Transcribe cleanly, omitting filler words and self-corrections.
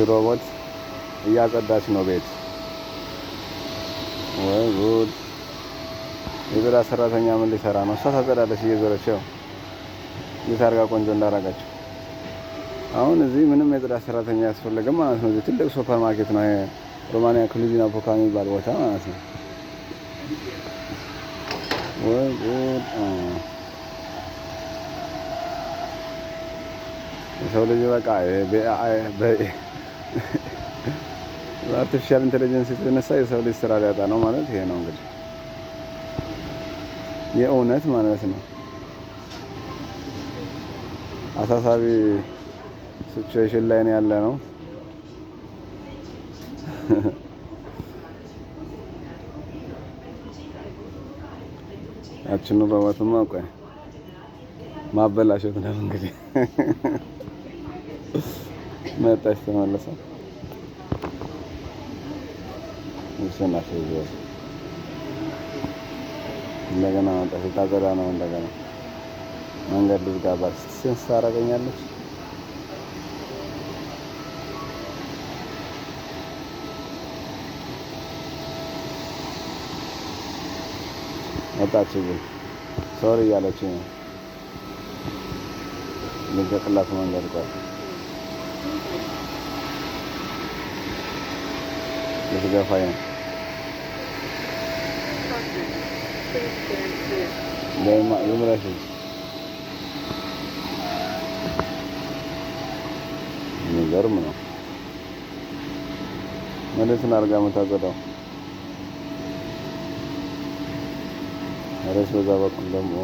ሮቦት እያጸዳች ነው ቤት። ወይ ጉድ! የጽዳት ሰራተኛ ምን ሊሰራ ነው? እሷ ታጸዳለች እየዞረች፣ ያው እንዴት አድርጋ ቆንጆ እንዳረጋቸው። አሁን እዚህ ምንም የጽዳት ሰራተኛ አያስፈልግም ማለት ነው። እዚህ ትልቅ ሱፐር ማርኬት ነው። ይሄ ሮማንያ ክሉጅ ናፖካ የሚባል ቦታ ማለት ነው። ወይ ጉድ! የሰው ልጅ በቃ በ artificial intelligence የተነሳ የሰው ልጅ ስራ ሊያጣ ነው ማለት ይሄ ነው እንግዲህ፣ የእውነት ማለት ነው። አሳሳቢ situation ላይ ነው ያለ ነው። ያችኑ ሮቦትማ ቆይ ማበላሸት ነው እንግዲህ። መጣች ተመለሰ። ልብስና እንደገና መጣች። ልታጸዳ ነው እንደገና። መንገድ ልዝጋባት sense ታደርገኛለች። መጣች ግን sorry እያለች ነው። ልቀቅላት መንገድ፣ ቆይ ልትገፋኝ ነው። Caution. Please stand clear. ዝም ብለሽ ሂጂ። የሚገርም ነው። መሬትን አድርጋ የምታጸዳው መሬት በዛ በኩል ደግሞ